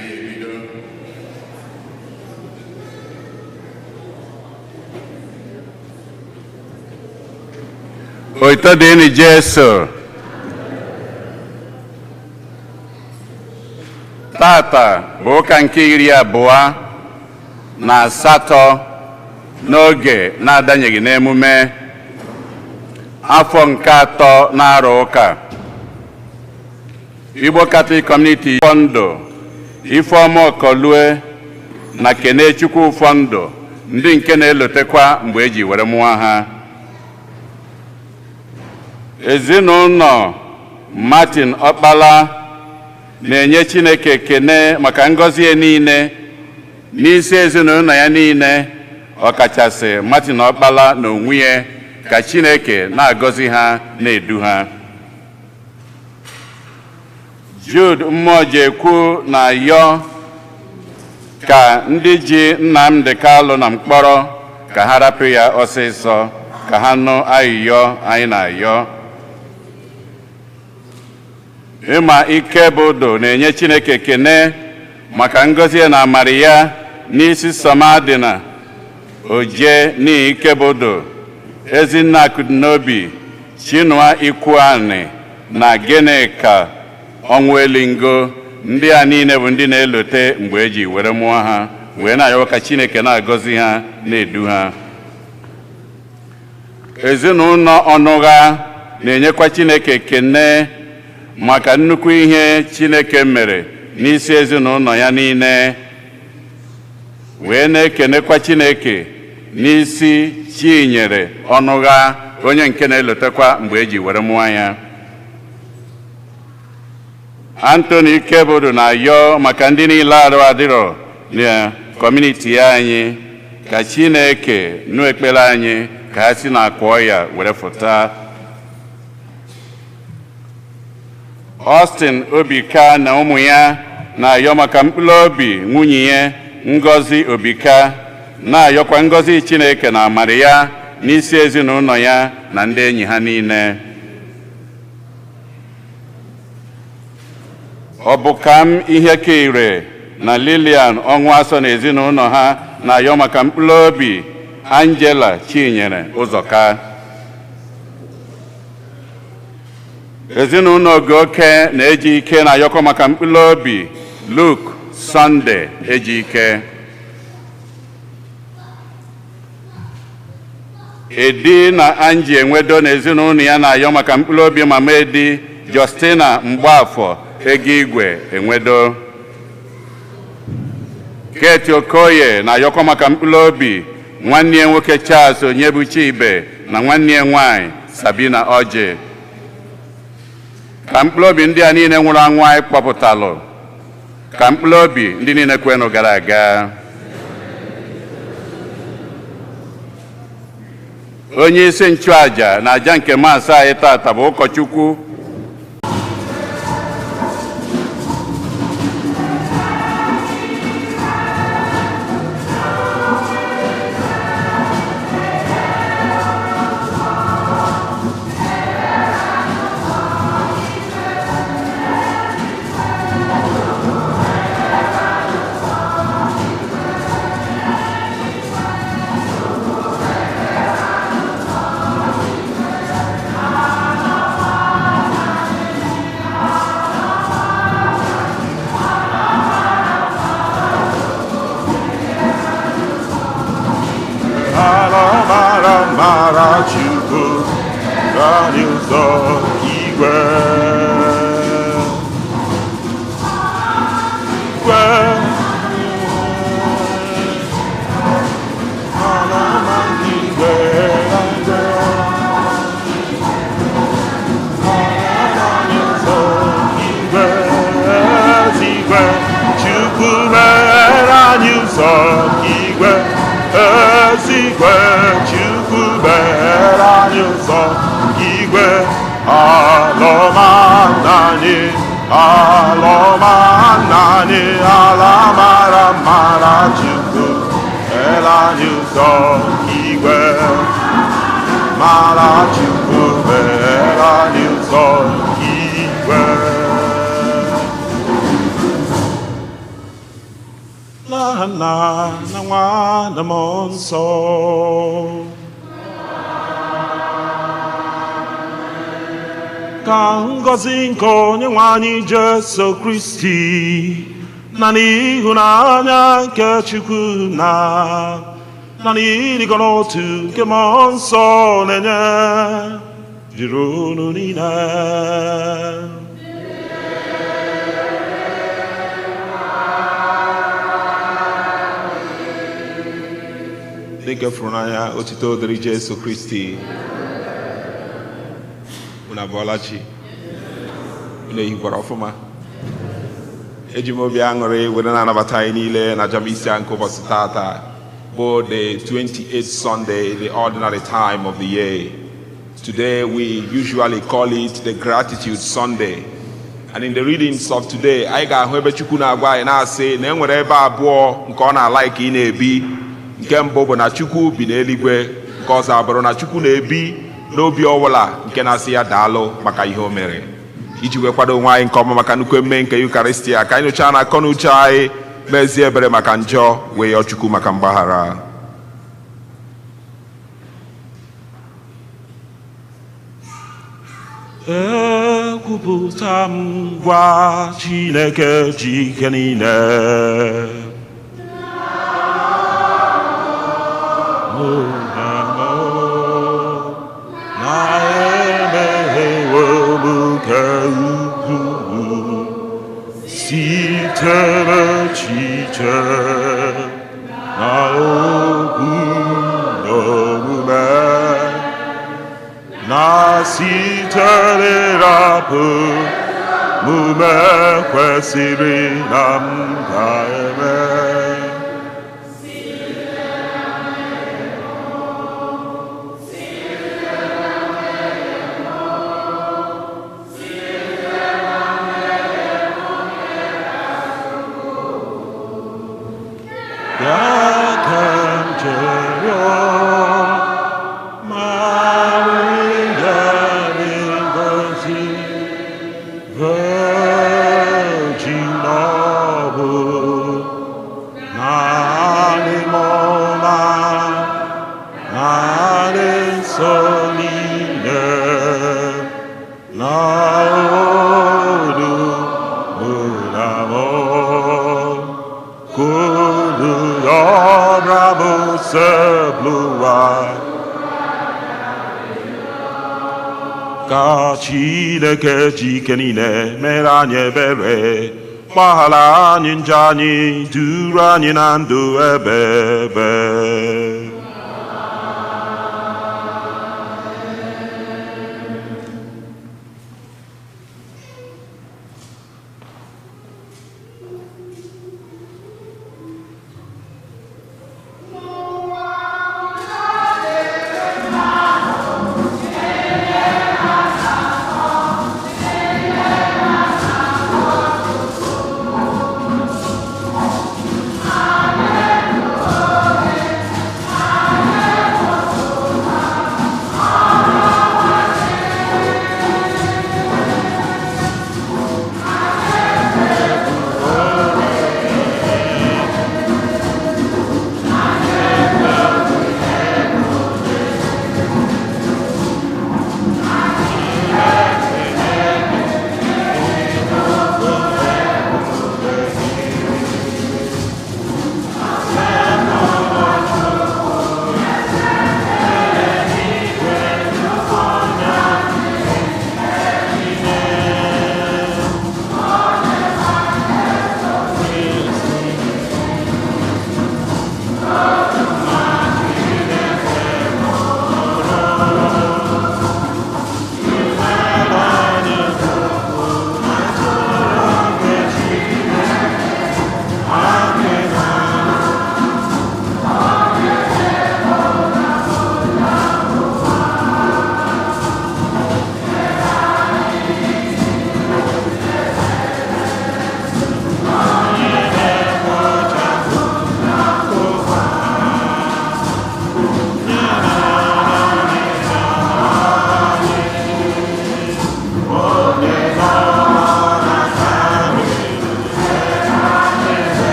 Anyị ebido. Otito dịrị Jesu. Tata bụ ụka nke 28 n'oge na-adanyeghị n'emume afọ nke atọ na-arọ ụka. Igbo Catholic Community Fọndụ, Ifeọma Ọkọlue na Kenechukwu Fọndụ, ndị nke na-elotekwa mgbe eji were mụọ ha. Ezinụlọ Martin Ọkpala na-enye Chineke ekene maka ngọzi ya niile n'isi ezinụlọ ya niile, ọkachasị Martin Ọkpala na onwe ya, ka Chineke na-agọzi ha, na-edu ha. Jude Mmụọjekwu na-ayọ ka ndị ji Nnamdi Kalụ na mkpọrọ ka ha rapụ ya ọsịsọ, ka ha nụ ayịyọ anyị na-ayọ. Ịma ike bụ udo na-enye Chineke ekene maka ngọzi ya na amara ya n'isi Somadina Oje n'ike bụ udo, Ezinne Akụdịnobi, Chinua Ikwuani na Gịnịka Ọnwụ Elingo. Ndị a niile bụ ndị na-elote mgbe eji were mụọ ha, wee na-ayọ ka Chineke na-agọzi ha, na-edu ha. Ezinụlọ Ọnụgha na-enyekwa Chineke ekene maka nnukwu ihe Chineke mere n'isi ezinụlọ ya niile, wee na-ekenekwa Chineke n'isi Chinyere Ọnụgha, onye nke na-elotekwa mgbe eji were mụọ ya. Anthony Ikebodo na-ayọ maka ndị niile arụ adịrọ na community anyị, ka Chineke nụ ekpere anyị, ka ha si n'akwa ọya were fụta. Austin Obika na ụmụ ya na-ayọ maka mkpụrụ obi nwunye ya, Ngozi Obika, na-ayọkwa ngọzi Chineke na amara ya n'isi ezinụlọ ya na ndị enyi ha niile. Ọ bụ ka m ihe ire na Lilian Ọnwụasọ na ezinụlọ ha na-ayọ maka mkpụrụ obi Angela Chinyere Ụzọka. Ezinụlọ Ogoke na-eji ike na-ayọkọ maka mkpụrụ obi Luke Sunday Ejike. Edi na Angie Enwedo na ezinụlọ ya na-ayọ maka mkpụrụ obi Mama Edi, Justina Mgbafọ Ego Igwe Enwedo. Kate Okoye na-ayọkọ maka mkpụrụ obi nwanne ya nwoke Charles Onyebuchi Ibe na nwanne ya nwanyị Sabina Oji. Ka mkpụrụ obi ndị a niile nwụrụ anwụ anyị kpọpụtalụ, ka mkpụrụ obi ndị niile kwenụ gara aga. Onye isi nchụaja na aja nke Mass anyị tata bụ ụkọchukwu Ala mara mara Chukwu anyị ụzọ igwe. Igwe. Ala mara igwe, igwe. Ala anyị ụzọ igwe, igwe. Chukwu mere anyị ụzọ igwe, ezigwe. Chukwu mere anyị ụzọ igwe. Alọma anyị, alọma anyị, ala mara mara Chukwu mere anyị ụzọ igwe. Mara Chukwu mere anyị ụzọ igwe. nna na nwa na mmụọ nsọ. Ka ngọzi nke onye nwe anyị Jesu Kristi na n'ịhụnanya nke Chukwu na n'ịdịkọ n'otu nke mmụọ nsọ na-enye dịrị unu niile. Ndị nke fụrụ n'anya, otito dịrị Jesu Kristi. Unu abụọla chi? Unu ehikwara ọfụma? Eji m obi aṅụrị were na-anabata anyị niile na aja misa nke ụbọchị tata bụ the 28th Sunday, the ordinary time of the year. Today we usually call it the Gratitude Sunday. And in the readings of today, anyị ga-ahụ ebe Chukwu na-agwa anyị na-asị na e nwere ebe abụọ nke ọ na-ala ka ị na-ebi. Nke mbụ bụ na Chukwu bi n'eluigwe, nke ọzọ abụrụ na Chukwu na-ebi n'obi ọbụla nke na-asị ya daalụ maka ihe o mere. Iji wee kwado onwe anyị nke ọma maka nnukwu emume nke Eucharistia, ka anyị nyochaa na akọ na uche anyị, mezie ebere maka njọ, wee yọọ Chukwu maka mgbaghara. Ekwupụta m gwa Chineke ji ike niile mụ na mụ na-emeghewo m nke ukwuu site n'echiche na okwu na omume na site n'ịrapụ omume kwesịrị na m ga-eme. Ya ka m chere Maria dị ngọzi, Virgin ọ bụ naanị mọma, naanị nsọ niile, na olu mụ na mụ. Kunu obra sebluwa. Ka Chineke ji ike niile mere anyị ebere, gbaghara anyị njọ anyị, duru anyị na ndụ ebe ebe.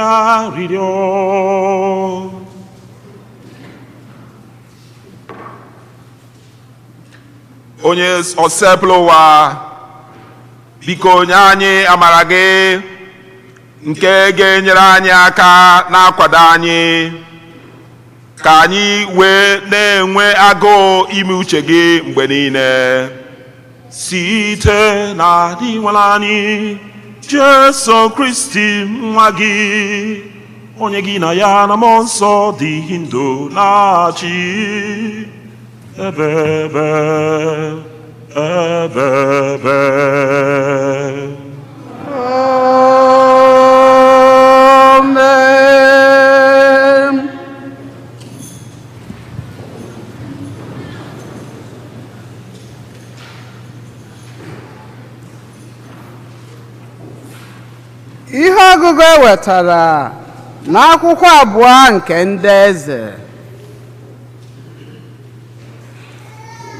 Arịrịọ. Onye osepụlụ ụwa, biko nye anyị amara gị nke ga-enyere anyị aka na-akwado anyị ka anyị wee na-enwe agụụ ime uche gị mgbe niile, site na Dinwenụ anyị Jesu Kristi, nwa gị, onye gị na ya na mmụọ nsọ dị ndụ na-achị ebebe ebebe. Amen. Ihe ọgụgụ e wetara n'akwụkwọ abụọ nke Ndị Eze.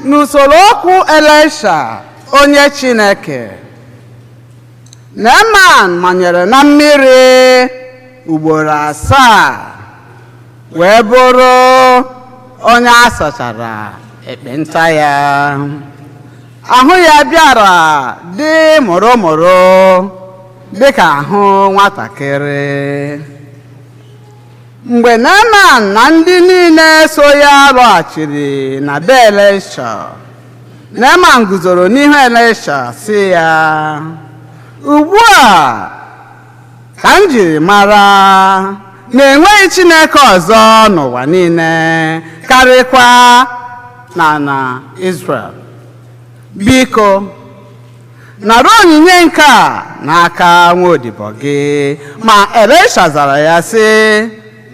N'usoro okwu Elisha onye Chineke, Neeman manyere na mmiri ugboro 7 wee bụrụ onye a sachara ekpenta ya. Ahụ ya bịara dị mụrụmụrụ dịka ahụ nwatakịrị. Mgbe Neeman na ndị niile so ya lọghachiri na be Elisha, Neeman guzoro n'ihu Elisha sị ya, ugbu a ka m jiri mara na enweghị Chineke ọzọ n'ụwa niile karịkwa na na Israel. Biko nara onyinye nke a n'aka nwa odibo gị. Ma Elisha zara ya sị,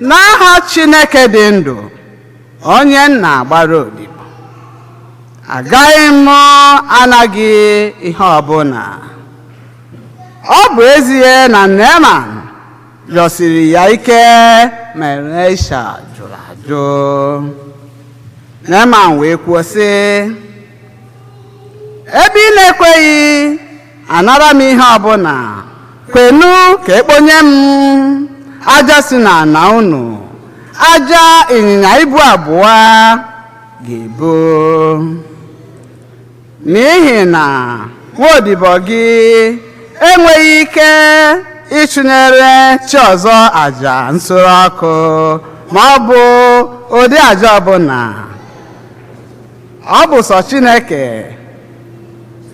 n'aha Chineke dị ndụ, onye nna agbara odibo, agaghị m anaghị ihe ọbụla. Ọ bụ ezie na Neeman rịọsiri ya ike, ma Elisha jụrụ ajụ. Neeman wee kwuo sị, ebe ị na-ekweghị anara m ihe ọbụla, kwenu ka ekponye m aja si n'ala unu, aja ịnyịnya ibu 2 ga-ebu, n'ihi na nwaodibo gị enweghị ike ịchụnyere chi ọzọ aja nsure ọkụ ma ọ bụ ụdị aja ọbụla. Ọ bụ sọ Chineke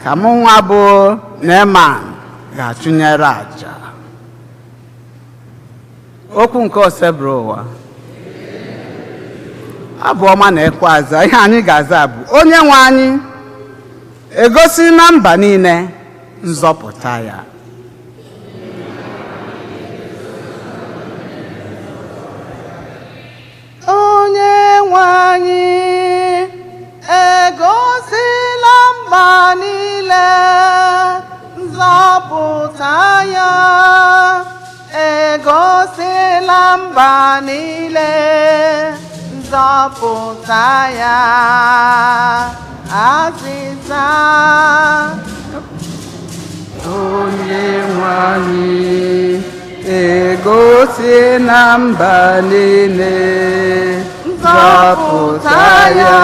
ka mụ nwa bụ Neeman ga-achụnyere aja. Okwu nke osebụrụ ụwa. Abụ ọma na-ekwe aza. Ihe anyị ga-aza bụ, onye nwe anyị egosi na mba niile nzọpụta ya. Onye nwe anyị egosila mba niile nzọpụta ya, egosila mba niile nzọpụta ya. Azịza. Onye nwe anyị egosi na mba niile nzọpụta ya,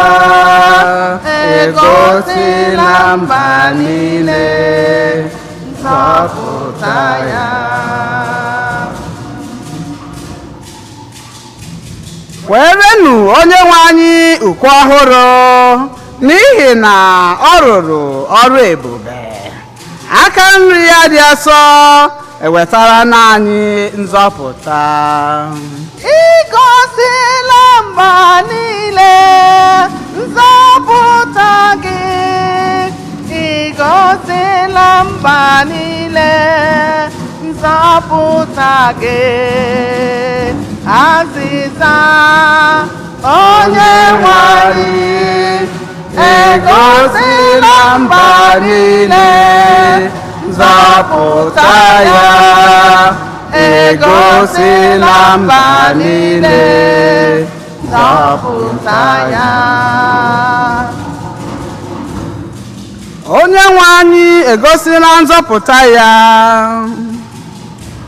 egosi na mba niile nzọpụta ya. Kwerenụ onye nwe anyị ukwe ọhụrụ, n'ihi na ọ rụrụ ọrụ ebube. Aka nri ya dị asọ ewetara anyị nzọpụta. Igosila mba niile nzọpụta gị, igosila mba niile nzọpụta gị. Azịza. Onye nwe anyị egosila mba niile nzọpụta ya, egosila mba niile nzọpụta ya. Onye nwe anyị egosila nzọpụta ya,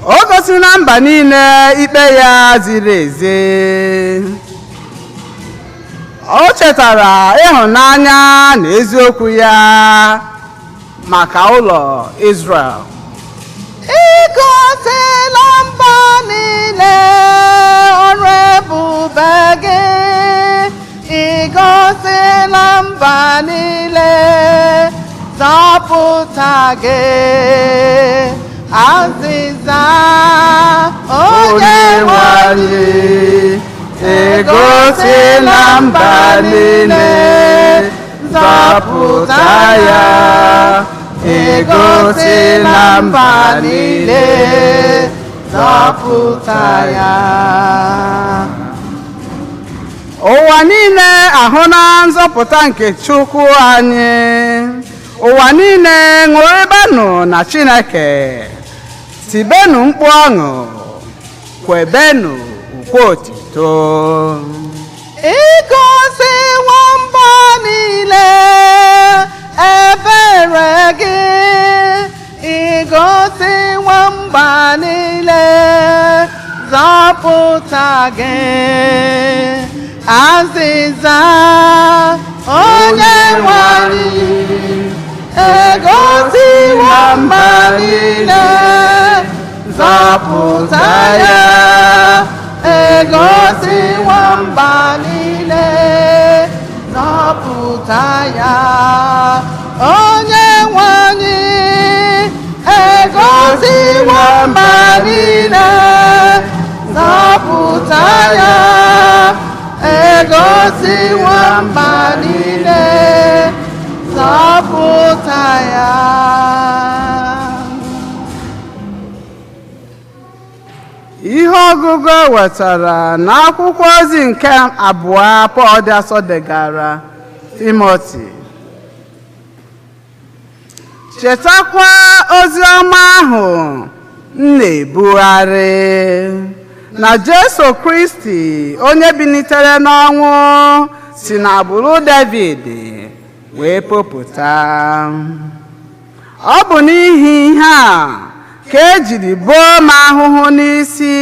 O gosiri na mba niile ikpe ya ziri ezi. O chetara ịhụnanya na eziokwu ya maka ụlọ Israel. Igosila mba niile ọrụ ebube gị. Igosila mba niile zọpụta gị. Azịza, onye nwe anyị, egosila mba niile nzọpụta ya. Egosila mba niile zọpụta ya. Ụwa niile ahụla nzọpụta nke Chukwu anyị. Ụwa niile ṅụrịbanụ na Chineke. Tibenu mkpu ọṅụ, kwebenu ukwe otito. Igosiwo mba niile ebere gị. Igosiwo mba niile zọpụta gị. Azịza, onye nwe anyị, egosiwo mba niile zọpụta ya. Egosiwo mba niile zọpụta ya. Onye nwe anyị, egosiwo mba niile zọpụta ya. Egosiwo mba niile zọpụta ya. Ihe ọgụgụ e wetara n'akwụkwọ ozi nke abụọ Pọl dị asọ degara Timoti. Chetakwa ozi ọma ahụ m na-ebugharị, na Jesu Kristi onye bilitere n'ọnwụ si n'agbụrụ David wee popụta. Ọ bụ n'ihi ihe a ka ejiri boo m ahụhụ n'isi,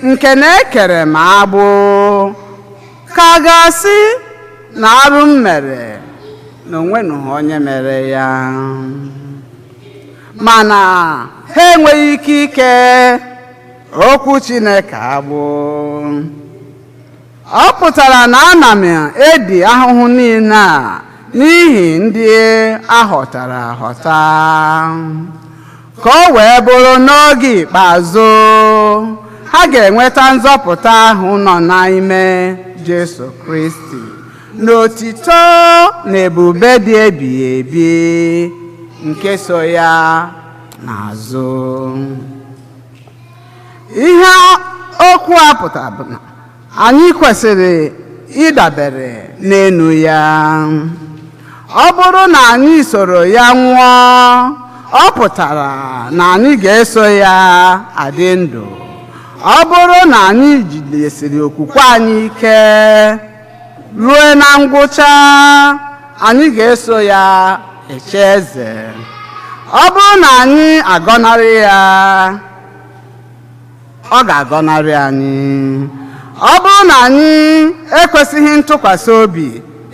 nke na ekere m agbụ, ka a ga-asị na arụ m mere na onwenụghị onye mere ya. Mana ha enweghị ike ike okwu Chineke agbụ. Ọ pụtara na ana m edi ahụhụ niile a n'ihi ndị ahọtara ahọta, ka o wee bụrụ n'oge ikpeazụ ha ga-enweta nzọpụta ahụ nọ n'ime Jesu Kristi n'otito na ebube dị ebighị ebi nke so ya n'azụ. Ihe okwu a pụtara bụ na anyị kwesịrị ịdabere n'enu ya. Ọ bụrụ na anyị soro ya nwụọ, ọ pụtara na anyị ga-eso ya adị ndụ. Ọ bụrụ na anyị jidesiri okwukwe anyị ike ruo na ngwụcha, anyị ga-eso ya eche eze. Ọ bụrụ na anyị agọnarị ya, ọ ga-agọnarị anyị. Ọ bụrụ na anyị ekwesịghị ntụkwasị obi,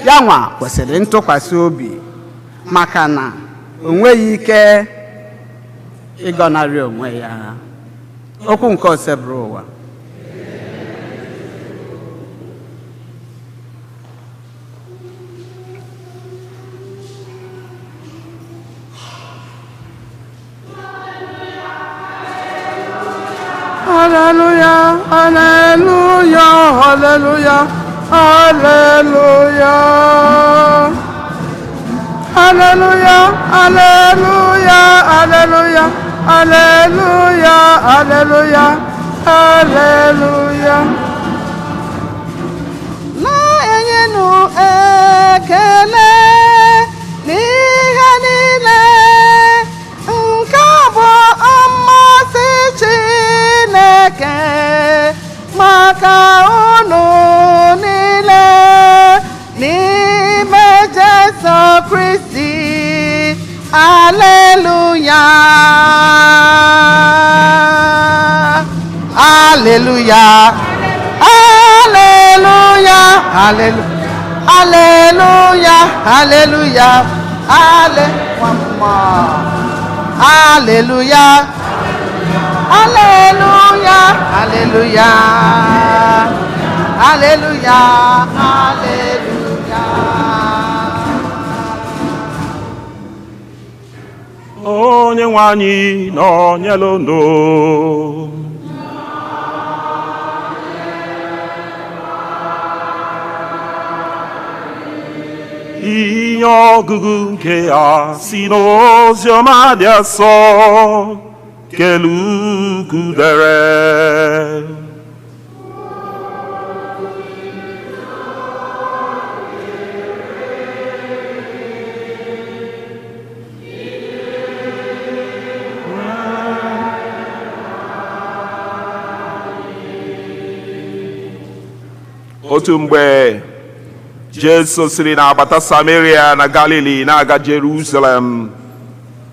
ya nwa kwesịrị ntụkwasị obi, maka na o nweghị ike ịgọnarị onwe ya. Okwu nke Osebụrụwa. Hallelujah, hallelujah, hallelujah, hallelujah. Hallelujah, hallelujah, hallelujah, hallelujah, hallelujah, hallelujah. Na-enyenụ ekele n'ihe niile, nke a bụ mmasị Chineke maka unu niile n'ime Jesu Kristi. Aleluya. Haleluya, haleluya, haleluya, haleluya, haleluya, hale one more. Haleluya, haleluya, haleluya, haleluya, haleluya. Onye nwe anyị nọnyere unu. Ihe ọgụgụ nke a si n'oziọma dị asọ nke Luk dere. Otu mgbe Jesu siri n'agbata Samaria na Galili na-aga Jerusalem.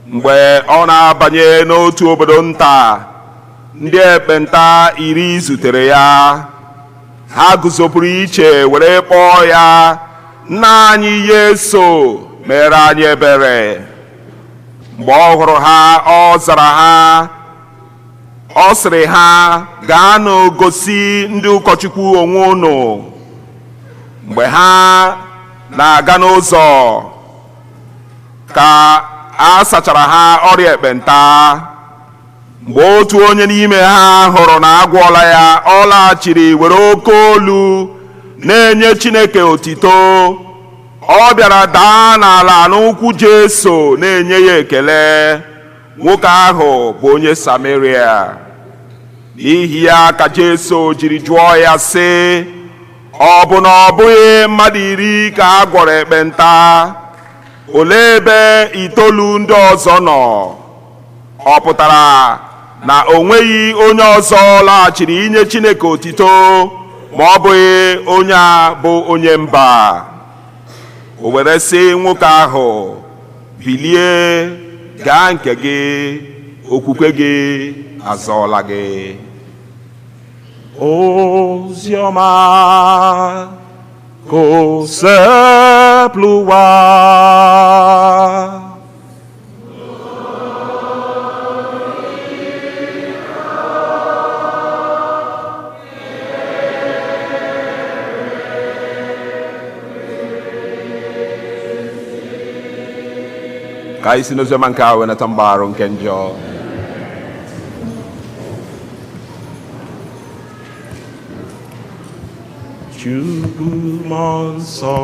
Mgbe ọ na-abanye n'otu obodo nta, ndị ekpenta 10 zutere ya. Ha guzopụrụ iche were kpọọ ya, "Nna anyị Yesu, mere anyị ebere." Mgbe ọ hụrụ ha, ọ zara ha, ọ sịrị ha, "Gaanụ gosi ndị ụkọchukwu onwe unu." Mgbe ha na-aga n'ụzọ ka a sachara ha ọrịa ekpenta. Mgbe otu onye n'ime ha hụrụ na agwọla ya, ọ laghachiri were oke olu na-enye Chineke otito. Ọ bịara daa n'ala n'ụkwụ Jesu na-enye ya ekele. Nwoke ahụ bụ onye Samaria. N'ihi ya ka Jesu jiri jụọ ya sị, ọ bụ na ọ bụghị mmadụ 10 ka a gwọrọ ekpenta? Olee ebe 9 ndị ọzọ nọ? Ọ pụtara na o nweghị onye ọzọ laghachiri inye Chineke otito ma ọ bụghị onye a bụ onye mba? O were sị nwoke ahụ, bilie gaa nke gị, okwukwe gị azọọla gị. Oziọma kosepluwa. Ka anyị si n'oziọma nke a wee nata mgbaghara nke njọ. Chukwu mmụọ nsọ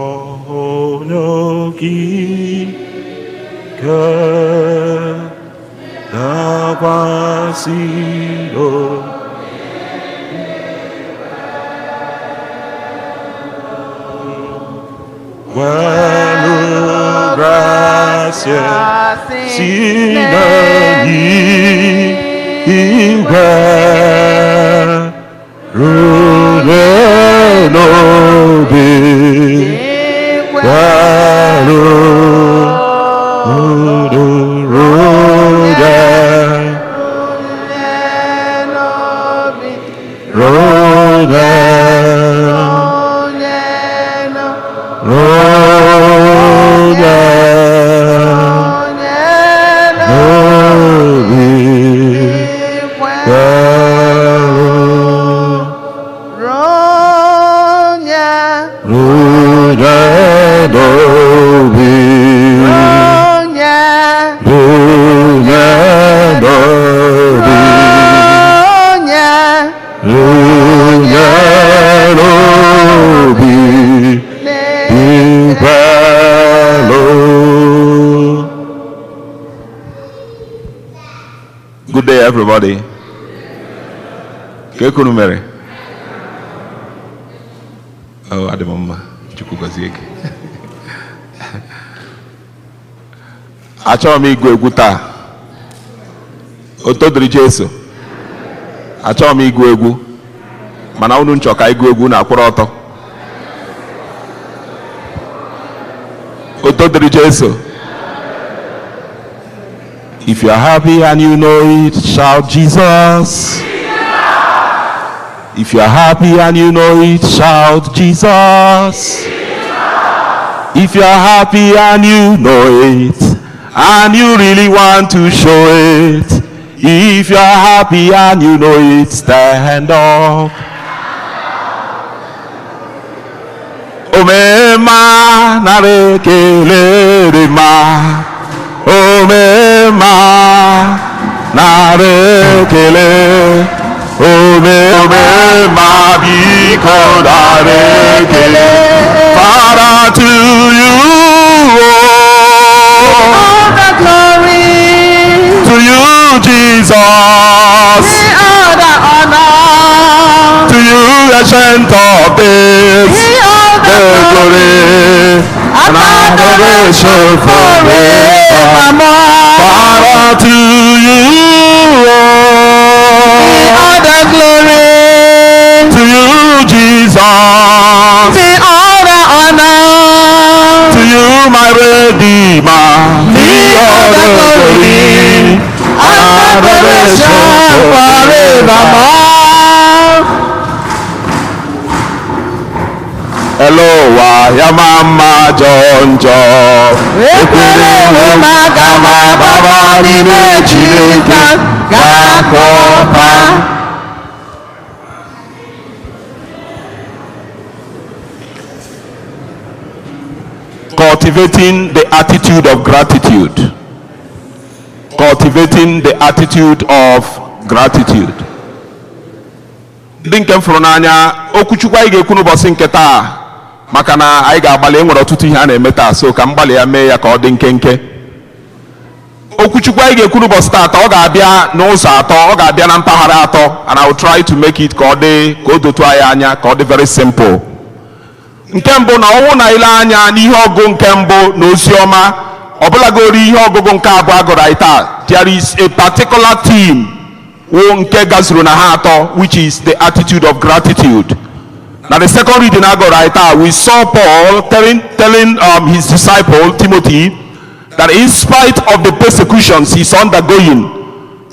onye okike dakwasị Welu gracia si n'eluigwe rue n'obi welu rue Good day, everybody. Kekunu mere. Oh, adị m mma. Chukwu gọzie gị. Achọrọ m ịgụ egwu taa. Oto dịrị Jesu. Achọrọ m ịgụ egwu. Mana unu nchọ ka ịgụ egwu na-akwụrụ ọtọ. Oto dịrị Jesu. If you are happy and you know it, shout Jesus. If you are happy and you know it, shout Jesus. If you are happy and you know it, and you really want to show it, if you are happy and you know it, stand up. Omemma, nara ekele dị mma. Omemma, nara ekele. Omemma, biko nara ekele. Father, to you, oh, All the glory, to you, Jesus, be all the honor, to you, Ancient of Days, be all the the glory, glory and adoration forever. forevermore. Father, to you, Be oh, all the glory, to you, Jesus, be all the honor, to you, my Redeemer, be all the glory and adoration forevermore. forevermore. Hello, ụwa ya ma mma jọọ njọ. Ekwere m aga m agbaba n'ime Chineke ga-akọpa. Cultivating the attitude of gratitude. Cultivating the attitude of gratitude. Ndị nke m fụrụ n'anya, okwuchukwu anyị ga-ekwu n'ụbọchị nke taa, maka na anyị ga-agbalị, enwere ọtụtụ ihe a na-eme taa, so ka m gbalị ya mee ya ka ọ dị nkenke. Okwuchukwu anyị ga-ekwu n'ụbọchị taata, ọ ga-abịa n'ụzọ atọ, ọ ga-abịa na mpaghara atọ, and I will try to make it ka ọ dị ka o dotu anyị anya, ka ọ dị very simple. Nke mbụ, na ọnwụ na ile anya n'ihe ọgụ nke mbụ na ozi ọma, ọbụlagori ihe ọgụgụ nke abụọ agụrụ anyị taa, there is a particular theme wụ nke gazuru na ha atọ, which is the attitude of gratitude. Na the second reading agụrụ anyị taa, we saw Paul telling his disciple Timothy that in spite of the persecutions he's undergoing,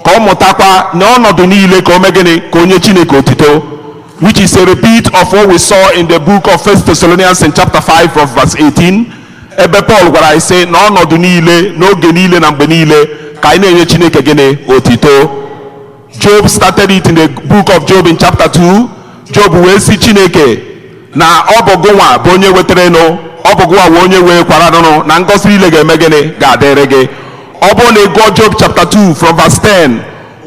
ka ọ mụtakwa na ọnọdụ niile ka o mee gịnị? Ka onye Chineke otito, which is a repeat of what we saw in the book of First Thessalonians in chapter 5 of verse 18, ebe Paul gwara anyị sị na ọnọdụ niile, n'oge niile na mgbe niile, ka anyị na-enye Chineke gịnị? Otito. Job started it in the book of Job in chapter 2. Job wee sị Chineke na ọ bụ gụnwa bụ onye wetaranụ, ọ bụ gụnwa bụ onye wee kwaranụnụ, na ngọzi niile ga-eme gịnị? Ga-adịrị gị. Ọ bụrụ na ị gụọ Job chapter 2 from verse 10,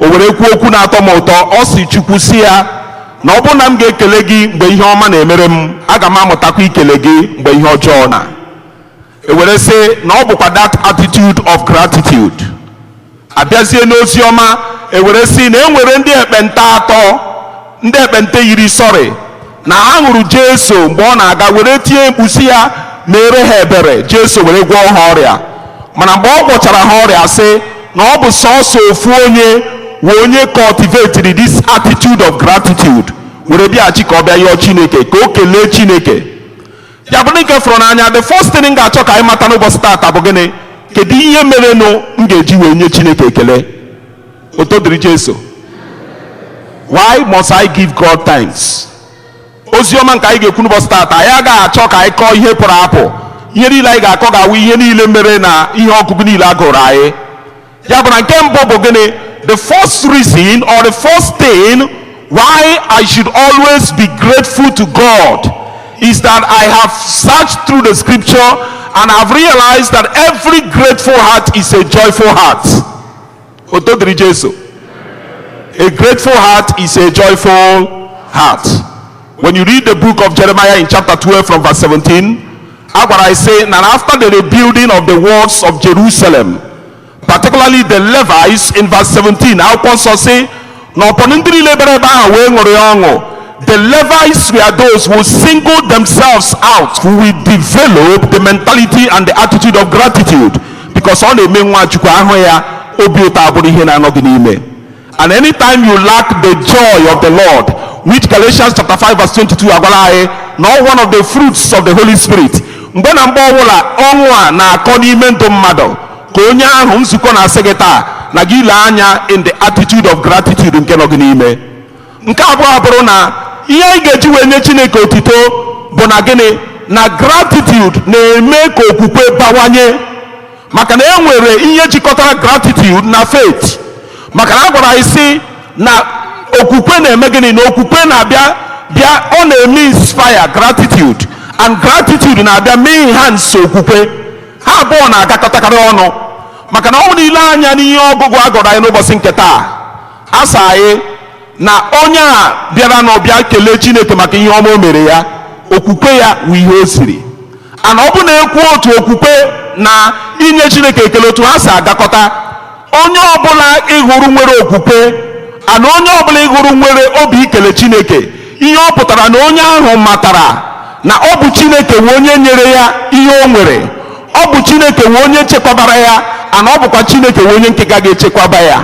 o were kwuo okwu na-atọ m ụtọ. Ọ si Chukwu si ya na ọ bụrụ na m ga-ekele gị mgbe ihe ọma na-emere m, aga m amụtakwa ikele gị mgbe ihe ọjọọ na ewere sị na ọ bụkwa that attitude of gratitude. Abịazie n'ozi ọma, ewere sị na e nwere ndị ekpenta atọ, ndị ekpenta yiri sọrị na ha hụrụ Jesu mgbe ọ na-aga, were tie mkpu sị ya mere ha ebere. Jesu were gwọọ ha ọrịa, mana mgbe ọ gwọchara ha ọrịa, sị na ọ bụ sọọsọ ofu onye wee onye cultivated this attitude of gratitude, were bịaghachi ka ọ bịa yọọ Chineke ka o kelee Chineke. Ya bụrụ nke fụrụ n'anya, the first thing m ga-achọ ka anyị mata n'ụbọchị taata bụ gịnị? Kedu ihe merenụ m ga-eji wee nye Chineke ekele? Oto dịrị Jesu. Why must I give God thanks? Ozi ọma nke anyị ga-ekwu n'ụbọchị taata, anyị agaghị achọ ka anyị kọọ ihe pụrụ apụ. Ihe niile anyị ga-akọ ga-awụ ihe niile mere na ihe ọgụgụ niile a gụrụ anyị. Ya bụ na nke mbụ bụ gịnị? The first reason or the first thing why I should always be grateful to God is that I have searched through the scripture and I've realized that every grateful heart is a joyful heart. Oto dịrị Jesu. A grateful heart is a joyful heart. When you read the book of Jeremiah in chapter 12 from verse 17, agwara I say that after the rebuilding of the walls of Jerusalem, particularly the Levites, in verse 17, akwụkwọ nsọ sị na ọpọnụ ndị niile bịara ebe ahụ wee ṅụrị ọṅụ. The Levites were those who singled themselves out, who will develop the mentality and the attitude of gratitude, because ọ na-eme nwa Chukwu ahụ ya obi ụtọ abụrụ ihe na-anọ gị n'ime. And anytime you lack the joy of the Lord, which Galatians chapter 5 verse 22 agwala anyị na one of the fruits of the Holy Spirit, mgbe na mgbe ọbụla ọṅụ a na-akọ n'ime ndụ mmadụ, ka onye ahụ nzukọ na-asị gị taa na gị lee anya in the attitude of gratitude nke nọ gị n'ime. Nke abụọ abụrụ na Ihe anyị ga-eji wee nye Chineke otito bụ na gịnị? Na gratitude na-eme ka okwukwe bawanye, maka na e nwere ihe jikọtara gratitude na faith. Maka na a gwara anyị sị na okwukwe na-eme gịnị? Na okwukwe na-abịa bịa, ọ na-eme inspire gratitude, and gratitude na-abịa mee enhance okwukwe. Ha abụọ na-agakọtakarị ọnụ. Maka na ọ bụrụ ile anya n'ihe ọgụgụ a gọrọ anyị n'ụbọchị nke taa, a sị anyị na onye a bịara na ọbịa kelee Chineke maka ihe ọma o mere ya, okwukwe ya wụ ihe o siri. Ana ọ bụ na ekwu otu okwukwe na inye Chineke ekele, otu ha si agakọta, onye ọbụla ịhụrụ nwere okwukwe ana onye ọbụla ịhụrụ nwere obi ikele Chineke, ihe ọ pụtara na onye ahụ matara na ọ bụ Chineke nwe onye nyere ya ihe o nwere, ọ bụ Chineke nwe onye chekwabara ya, ana ọ bụkwa Chineke nwe onye nke ga echekwaba ya.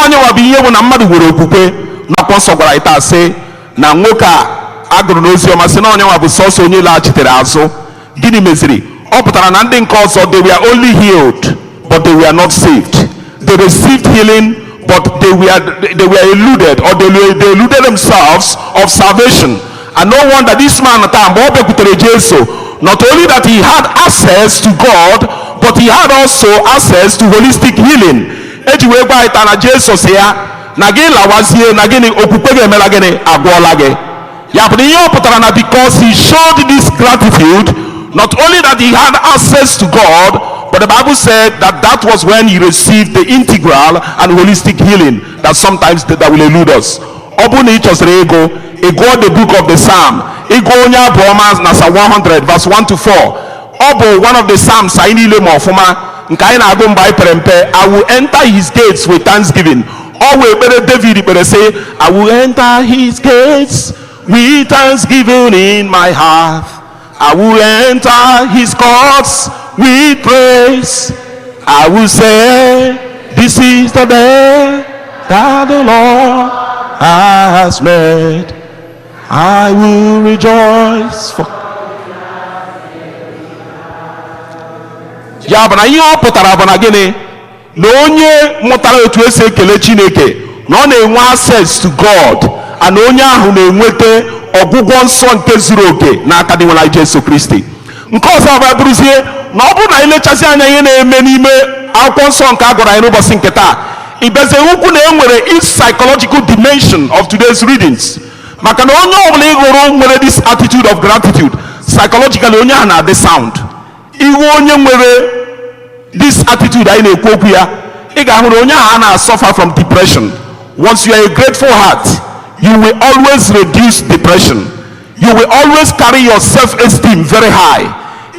Onye nwa bụ ihe bụ na mmadụ nwere okwukwe. N'akwụkwọ nsọ gwara anyị taa sị na nwoke a agụrụ n'ozi ọma sị na onye nwa bụ sọsọ onye laghachitere azụ. Gịnị meziri? Ọ pụtara na ndị nke ọzọ, they were only healed but they were not saved. They received healing but they were eluded, or they eluded themselves of salvation. And no wonder this man taa, mgbe ọ bịakwutere Jesu, not only that he had access to God, but he had also access to holistic healing. Eji wee gwa anyị taa na Jesu si ya na gị lawazie, na gịnị? Okwukwe gị emela gịnị? Agwọọla gị. Ya bụ na ihe ọ pụtara na because he showed this gratitude, not only that he had access to God, but the Bible said that that was when he received the integral and holistic healing that sometimes that will elude us. Ọ bụrụ na ị chọsịrị ịgụ, ị gụọ the book of the Psalm, ịgụ onye abụ ọma na Psalm 100 verse 1 to 4. Ọ bụ one of the Psalms anyị niile ma ọfụma, nke anyị na-agụ mgbe anyị pere mpe: "I will enter his gates with thanksgiving." Ọ wụ ekpere David kpere sị, "I will enter his gates with thanksgiving in my heart. I will enter his courts with praise. I will say, this is the day that the Lord has made. I will rejoice for." Ya bụ na ihe ọ pụtara bụ na gịnị? Na onye mụtara otu esi ekele Chineke, na ọ na-enwe access to God, and onye ahụ na-enweta ọgwụgwọ nsọ nke zuru oke n'aka dị nwere Jesu Kristi. Nke ọzọ bụ bụrụzie na ọ bụrụ na ilechasị anya ihe na-eme n'ime akwụkwọ nsọ nke a gwara anyị n'ụbọchị nke taa, ịbịazie ukwu na e nwere each psychological dimension of today's readings. Maka na onye ọbụla ị hụrụ nwere this attitude of gratitude, psychologically onye ahụ na-adị sound. Ihu onye nwere this attitude anyị na-ekwu okwu ya, ị ga-ahụ na onye ahụ a na-suffer from depression. Once you are a grateful heart, you will always reduce depression. You will always carry your self-esteem very high.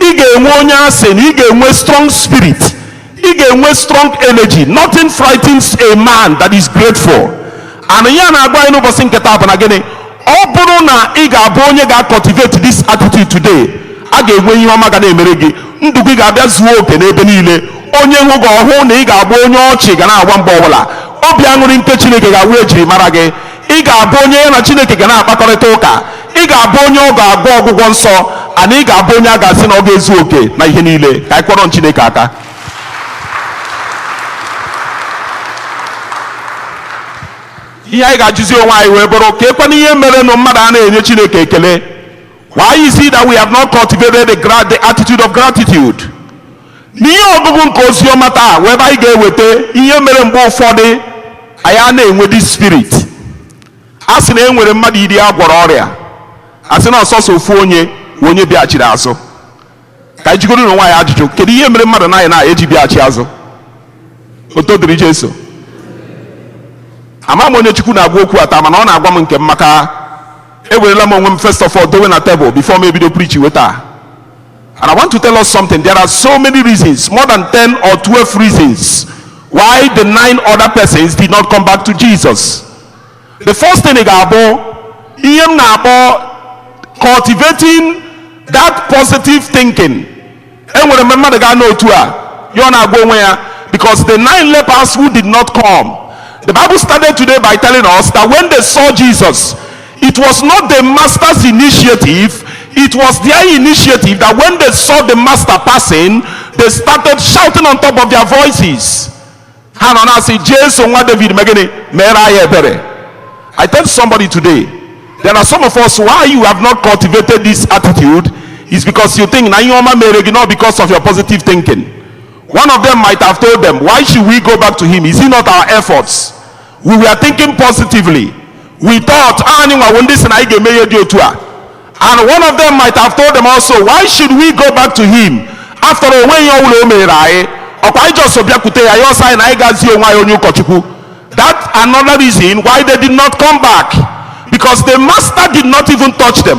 Ị ga-enwe onye asị na ị ga-enwe strong spirit, ị ga-enwe strong energy. Nothing frightens a man that is grateful. And ihe na-agwa anyị n'ụbọchị nke taa bụ na gịnị? Ọ bụrụ na ị ga-abụ onye ga-cultivate this attitude today, a ga-enwe ihe ọma ga na-emere gị. Ndụ gị ga-abịa zuo oke n'ebe niile. Onye hụ gị ọhụụ na ị ga-abụ onye ọchị ga na-agwa mgbe ọbụla. Obi aṅụrị nke Chineke ga-awụ ejiri mara gị. Ị ga-abụ onye ya na Chineke ga na-akpakọrịta ụka. Ị ga-abụ onye ọ ga-agwọ ọgwụgwọ nsọ, ana ị ga-abụ onye a ga-asị na ọ ga-ezu oke na ihe niile. Ka anyị kwọrọ Chineke aka. Ihe anyị ga-ajụzi onwe anyị wee bụrụ ka ekwana ihe mere nụ mmadụ a na-enye Chineke ekele. Why is it that we have not cultivated the attitude of gratitude? N'ihe ọgụgụ nke ozi ọma taa wee ebe anyị ga-eweta ihe mere mgbe ụfọdụ anyị a na-enwe this spirit. A sị na e nwere mmadụ 10 a gwọrọ ọrịa, a sị na ọsọsọ ofu onye bụ onye bịaghachiri azụ. Ka anyị jigoro n'onwe anyị ajụjụ: kedu ihe mere mmadụ naghị na-eji bịaghachi azụ? Oto dịrị Jesu. Ama m onye Chukwu na-agwa okwu ata, mana ọ na-agwa m nke m, maka ewerela m onwe m first of all dowe na table before m ebido preach weta. And I want to tell us something. There are so many reasons, more than 10 or 12 reasons why the nine other persons did not come back to Jesus. The first thing ga-abụ ihe m na-akpọ cultivating that positive thinking. Enwere mgbe mmadụ ga n'otu a, ya ọ na-agwa onwe ya, because the nine lepers who did not come, the Bible started today by telling us that when they saw Jesus, it was not the master's initiative, it was their initiative, that when they saw the master passing, they started shouting on top of their voices. Ha nọ na-asị, "Jesu nwa David, mee gịnị? Mere anyị ebere." I tell somebody today, There are some of us, why you have not cultivated this attitude is because you think na ihe ọma mere gị, not because of your positive thinking. One of them might have told them, "Why should we go back to him? Is it not our efforts? We were thinking positively. We thought, anyị nwawo ndị sị na anyị ga-eme ihe dị otu a." And one of them might have told them also, "Why should we go back to him? After all, onwe ihe ọbụla o mere anyị. Ọkwa anyị just bịakwute ya, ya ọsọ anyị na anyị gazie onwe anyị onye ụkọchukwu." That another reason why they did not come back. Because the master did not even touch them.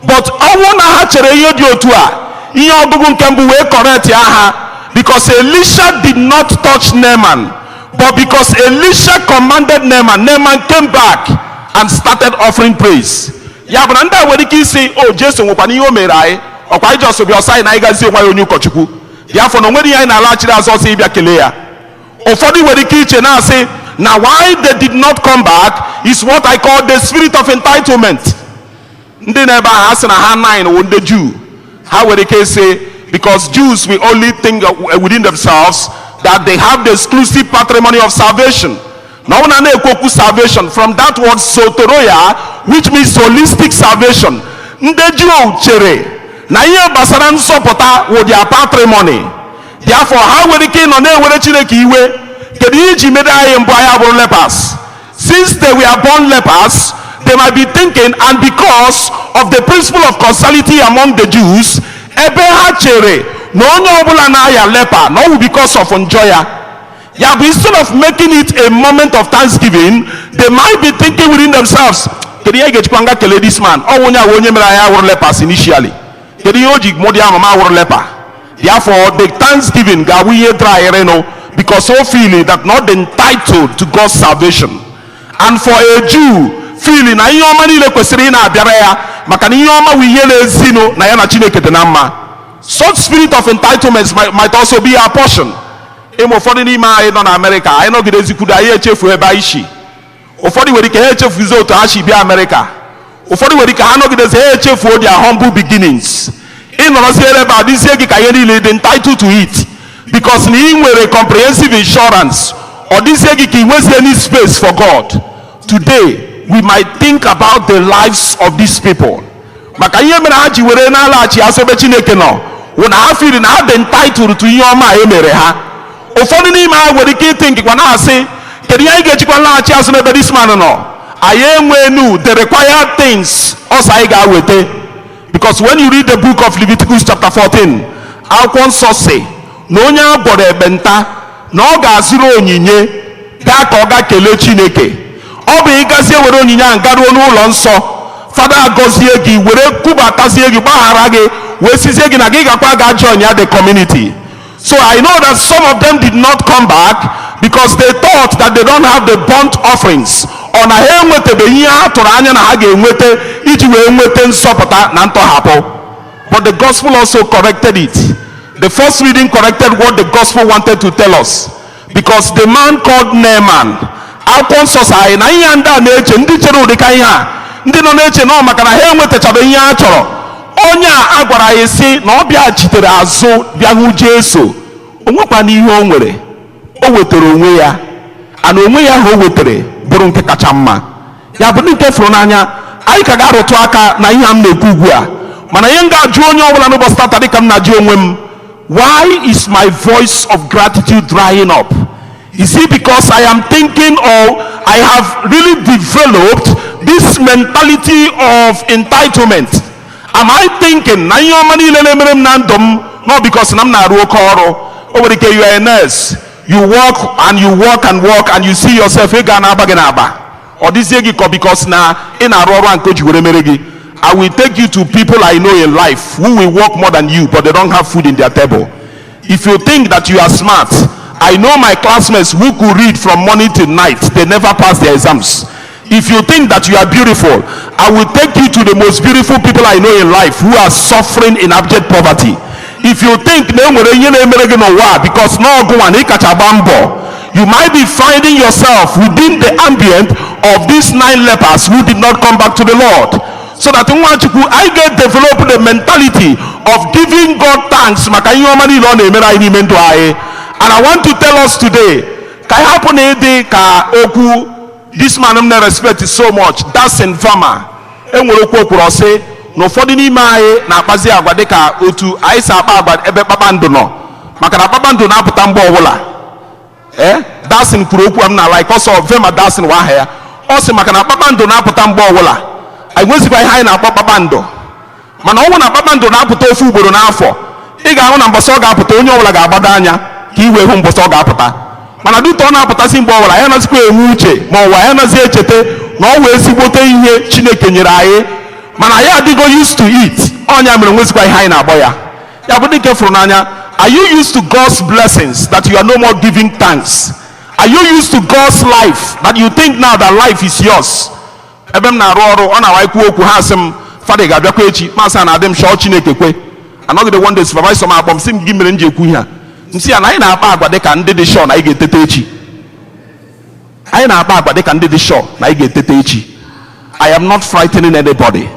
But ọnwụ na ha chere ihe dị otu a, ihe ọgụgụ nke mbụ wee correct ya ha, because Elisha did not touch Naaman. But because Elisha commanded Naaman, Naaman came back and started offering praise. Ya bụ na ndị a nwere ike isi, o Jesu nwekwana ihe o mere anyị, ọkwa anyị just bịa ọsọ anyị na anyị gazie onwe anyị onye ụkọchukwu. Ya afọ na o nwere ihe anyị na-alaghachiri azụ ọsọ ịbịa kelee ya. Ụfọdụ nwere ike iche na-asị na why they did not come back is what I call the spirit of entitlement. Ndị na-ebe ahụ, ha sị na ha nine wụ ndị Jew. Ha nwere ike ịsị, because Jews will only think within themselves that they have the exclusive patrimony of salvation. Na ọ na na-ekwu okwu salvation from that word soteria, which means holistic salvation. Ndị Jew chere na ihe gbasara nzọpụta wụ their patrimony. Therefore, ha nwere ike ịnọ na-ewere Chineke iwe. Kedu ihe iji mere anyị mbụ anyị abụrụ lepers? Since they were born lepers, they might be thinking, and because of the principle of causality among the Jews, ebe ha chere na onye ọbụla na-aya leper na ọ wụ because of njọ ya. Ya bụ, instead of making it a moment of thanksgiving, they might be thinking within themselves, kedu ihe ga-ejikwa nga kelee this man? Ọ onye a onye mere anyị awụrụ lepers initially. Kedu ihe o ji mụ dị ama m awụrụ leper? Therefore, the thanksgiving ga-awụ ihe dryịrịnụ, because o feel that not entitled to God's salvation. And for a Jew, feel na ihe ọma niile kwesịrị ị na-abịara ya, maka na ihe ọma wụ ihe na-ezinụ na ya na Chineke dị na mma. Such spirit of entitlement might also be our portion. Ịma ụfọdụ n'ime anyị nọ na Amerịka, anyị nọgide ezikwudo, anyị echefu ebe anyị si. Ụfọdụ nwere ike ha echefuzi otu ha si bịa Amerịka. Ụfọdụ nwere ike ha nọgidezi, ha echefuo their humble beginnings. Ịnọrọzie ebe a, dịzie gị ka ihe niile dị entitled to it, because na ị nwere comprehensive insurance. Ọ dịzie gị ka ị nwezie any space for God. Today we might think about the lives of these people, maka ihe mere ha ji were na-alaghachi azụ ebe Chineke nọ wụ na ha feel na ha dị entitled to ihe ọma a e mere ha. Ụfọdụ n'ime ha nwere ike ịthink kwa na-asị, kedu ihe anyị ga-ejikwa laghachi azụ n'ebe this man nọ? Anyị enwenu the required things ọsọ anyị ga-aweta. Because when you read the book of Leviticus chapter 14, akwụkwọ nsọ si na onye a gwọrọ ekpenta na ọ ga-azụrụ onyinye gaa ka ọ gaa kelee Chineke. Ọ bụ ịgazie were onyinye ahụ garuo n'ụlọ nsọ, fada agọzie gị, were kwubatazie gị, gbaghara gị, wee sizie gị na gị gakwa ga join ya the community. So I know that some of them did not come back because they thought that they don't have the burnt offerings, ọ na ha enwetabeghị ihe ha tụrụ anya na ha ga-enweta iji wee nweta nzọpụta na ntọhapụ. But the gospel also corrected it. The first reading corrected what the gospel wanted to tell us, because the man called Naaman, akwụkwọ nsọ sị anyị na ihe ndị a na-eche, ndị chere ụdịka ihe a, ndị nọ na-eche na ọ maka na ha enwetachabeghị ihe ha chọrọ, onye a a gwara anyị sị na ọ bịaghachitere azụ bịa hụ Jesu, o nwekwana ihe o nwere. O wetara onwe ya, ana onwe ya ahụ o wetara bụrụ nke kacha mma. Ya bụ, ndị nke fụrụ n'anya, anyị ka ga-arụtụ aka na ihe a m na-ekwu ugbu a. Mana ihe m ga-ajụ onye ọbụla n'ụbọchị tata, dịka m na-ajụ onwe m: why is my voice of gratitude drying up? Is it because I am thinking or I have really developed this mentality of entitlement? Am I thinking na ihe ọma niile na-emere m na ndụ m, not because na m na-arụ oke ọrụ? O nwere ike you are a nurse, you work and you work and work, and you see yourself ego a na-aba gị n'akpa, ọ dịzie gị ka because na ị na-arụ ọrụ a nke o ji were mere gị. I will take you to people I know in life who will work more than you, but they don't have food in their table. If you think that you are smart, I know my classmates who could read from morning till night, they never pass their exams. If you think that you are beautiful, I will take you to the most beautiful people I know in life who are suffering in abject poverty. If you think na enwere ihe na-emere gị n'ụwa a because na ọgụnwa na ị kacha gba mbọ, you might be finding yourself within the ambient of these nine lepers who did not come back to the Lord. So that Nwachukwu, anyị ga-develop the mentality of giving God thanks maka ihe ọma niile ọ na-emere anyị n'ime ndụ anyị. And I want to tell us today, ka anyị hapụ na ịdị ka okwu this man m na-respect so much, Darcel Farmer. Enwere okwu okwuru, ọsị na ụfọdụ n'ime anyị na-akpazi agwa dịka otu anyị si akpa agwa ebe kpakpando nọ, maka na kpakpando na-apụta mgbe ọbụla. Ee, Dasin kwuru okwu a m na like ọsọ Vema Dasin wa aha ya. Ọ sị maka na kpakpando na-apụta mgbe ọbụla, anyị nwezikwa ihe anyị na-akpọ kpakpando. Mana ọ bụrụ na kpakpando na-apụta ofu ugboro n'afọ, ị ga-ahụ na mbọsị ọ ga-apụta, onye ọbụla ga-agbado anya ka ị wee hụ mbọsị ọ ga-apụta. Mana dịka ọ na-apụtasị mgbe ọbụla, ya nazikwa enwe uche ma ụwa ya nazi echeta na ọ wee ezigbote ihe Chineke nyere anyị, mana ya adịgo used to it. Ọnya mere nwezikwa ihe anyị na-agbọ ya. Ya bụ, dịka fụrụ n'anya, are you used to God's blessings that you are no more giving thanks? Are you used to God's life that you think now that life is yours? Ebe m na-arụ ọrụ, ọ na-awa ikwu okwu, ha asị m, "Fada, ga-abịakwa echi?" Masị a na-adị m chọọ Chineke kwe anọgide. One day, supervisor m akpọ m, sị m, "Gị mere m ji ekwu ihe a?" M sị ya na anyị na-akpa agwa dịka ndị dị sure na anyị ga-etete echi. Anyị na-akpa agwa dịka ndị dị sure na anyị ga-etete echi. I am not frightening anybody.